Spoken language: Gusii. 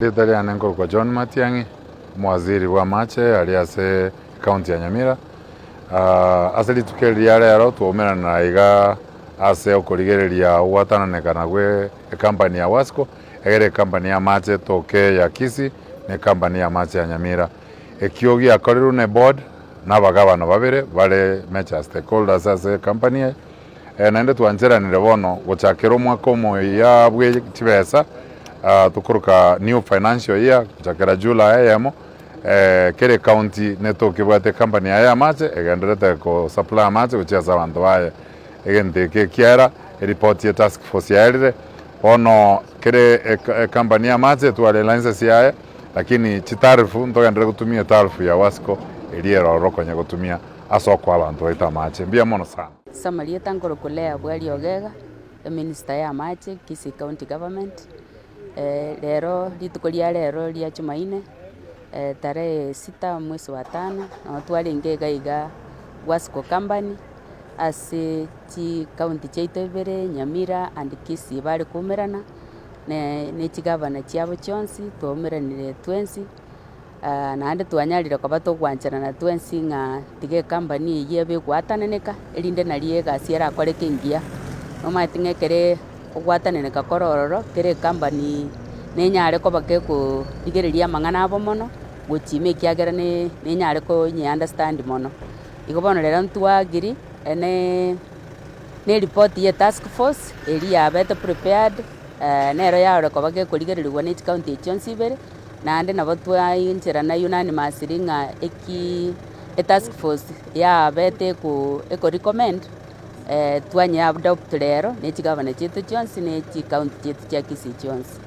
Erieta riane nkorokwa John Matiang'i, omowaziri bw'amache aria ase ecounty ya Nyamira. Ase rituko eri ria rero twaumerana iga ase okorigereria ogwatananekana gwe ecompany ya Wasco, egere ecompany y'amache etoke ya Kisii na ecompany y'amache ya Nyamira. Ekio giakorirwe na eboard na abagabana babere bare major stakeholders ase ecompany eye. Naende twancheranire bono gochakera omwaka omoyia bwe chibesa tokoroka new financial year gochakera July eyemo, kera ecounty netokebwate ecompany yaye y'amache egenderete ko supply amache gochia ase abanto baye. Egento eke ekiagera eripoti ye task force yaerire, bono kere ecompany y'amache etware elicense yaye, lakini chitarifu ntogenderere gotumia etarifu ya Wasco eria ere ororo konya gotumia ase okoa abanto baito amache. Mbuya mono sana. Ase amarieta nkorokwa Leah Bwari Ogega, eminister ya amache, Kisii County Government. Rero rituko ria rero ria Jumaine, tarehe sita mwezi wa tano, nabo twarenge iga iga Wasco Company, ase chicounty chiaito ibere, Nyamira and Kisii bare koumerana, ne chigavana chiabo chionsi, twaumeranire twensi. Naende twanyarire koba togwancherana twensi ng'a tiga ecompany eyio ebe egwatananeka, erinde nario egasi erakoreke engiya. Nomanyete ng'a ekere ogwatananeka kore ororo, kera ecompany nenyare koba gekorigereria amang'ana abo mono, gochima ekiagera ne nenyare konye understand mono. Igo bono rero ntwa agree ne na eripoti ya etask force eria yabete prepared, nero yarora koba gekorigereriwa ne chicounty echio chionsi ibere. Naende nabo twaincherana unanimously ng'a eki etask force yabete eko ekorecommend, twanye adopt rero ne chigavana chiaito chionsi ne chicounty chiaito chia Kisii chionsi.